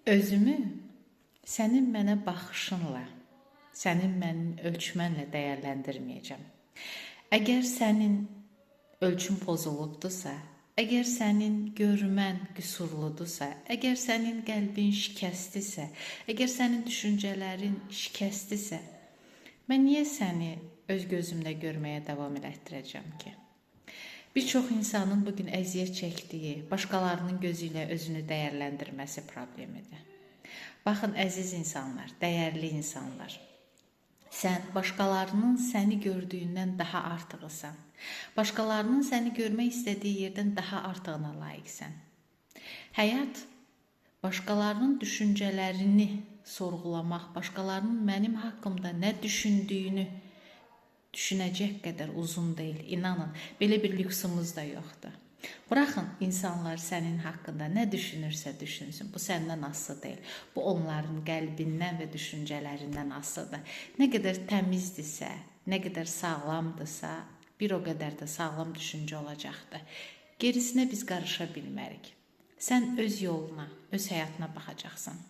Özümü sənin mənə baxışınla, sənin mənim ölçmənlə dəyərləndirməyəcəm. Əgər sənin ölçün pozulubdursa, əgər sənin görmən qüsurludursa, əgər sənin qəlbin şikəstdirsə, əgər sənin düşüncələrin şikəstdirsə, mən niyə səni öz gözümdə görməyə davam elətdirəcəm ki? Bir çox insanın bugün əziyyət çəkdiyi, başqalarının gözü ilə özünü dəyərləndirməsi problemidir. Baxın, əziz insanlar, dəyərli insanlar, sən başqalarının səni gördüyündən daha artığısan. Başqalarının səni görmək istədiyi yerdən daha artığına layiqsən. Həyat başqalarının düşüncələrini sorğulamaq, başqalarının mənim haqqımda nə düşündüyünü düşünəcək qədər uzun deyil. İnanın, belə bir lüksumuz da yoxdur. Buraxın insanlar sənin haqqında nə düşünürsə düşünsün. Bu səndən asılı deyil. Bu onların qəlbindən və düşüncələrindən asılıdır. Nə qədər təmizdirsə, nə qədər sağlamdırsa, bir o qədər də sağlam düşüncə olacaqdır. Gerisinə biz qarışa bilmərik. Sən öz yoluna, öz həyatına baxacaqsan.